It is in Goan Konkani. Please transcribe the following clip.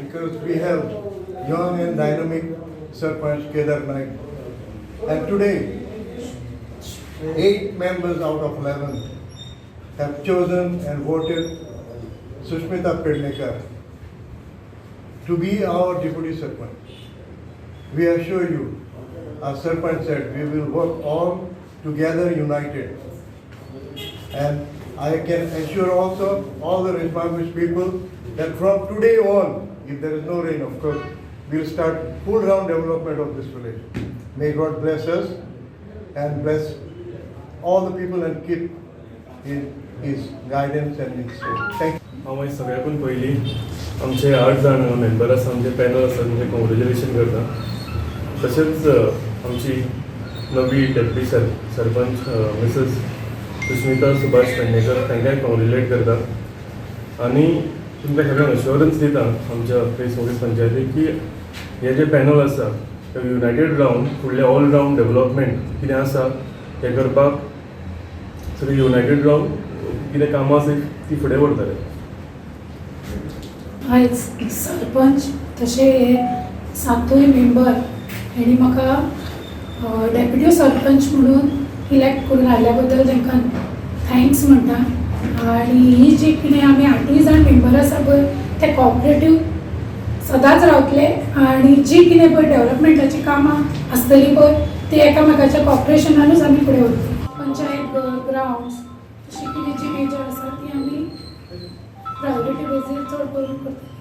because we have young and dynamic Sarpanch Kedar Naik. And today, 8 members out of 11 have chosen and voted Sushmita Pednekar to be our deputy Sarpanch. We assure you, our Sarpanch said, we will work all together united. And I can assure also all the Reis Magos people that from today on, if there is no rain, of course, we will start full round development of this village. May God bless us and bless all the people and keep in His guidance and His soul. Thank you. हांव मागीर सगळ्याकून पयलीं आमचे 8 जाण मेंबर आसा, आमचे पॅनल आसा, तांचें कॉंग्रेच्युलेशन करता. तशेंच आमची नवी डेप्युटी सरपंच मिसेस सुस्मिता सुभाष पेडणेकर तांकांय कॉंग्रेच्युलेट करता आनी तुमकां सगळ्यांक अश्योरन्स दिता आमच्या रेईस मागूस पंचायतीक की हे जे पॅनल आसा ते युनायटेड रावन फुडले ऑल रावंड डेवलपमेंट कितें आसा तें करपाक सगळे युनायटेड रावन कितें कामां आसा ती फुडें व्हरतले. आयज सरपंच तशें हे सातूय मेंबर हेणी म्हाका डेप्युटी सरपंच म्हणून इलेक्ट करून आयल्या बद्दल तांकां thanks म्हणटा. आनी ही जी कितें आमी आठूय जाण मेंबर आसा पळय ते कॉपरेटीव सदांच रावतले आनी जी कितें पळय डेवलपमेंटाची कामां आसतलीं पळय ती एकामेकाच्या कॉपरेशनानूच आमी फुडें वतली. पंचायत ग्रावंड्स तशी कितें जी मेजर आसा ती आमी प्रायोरिटी बेजीर चड करून करतले.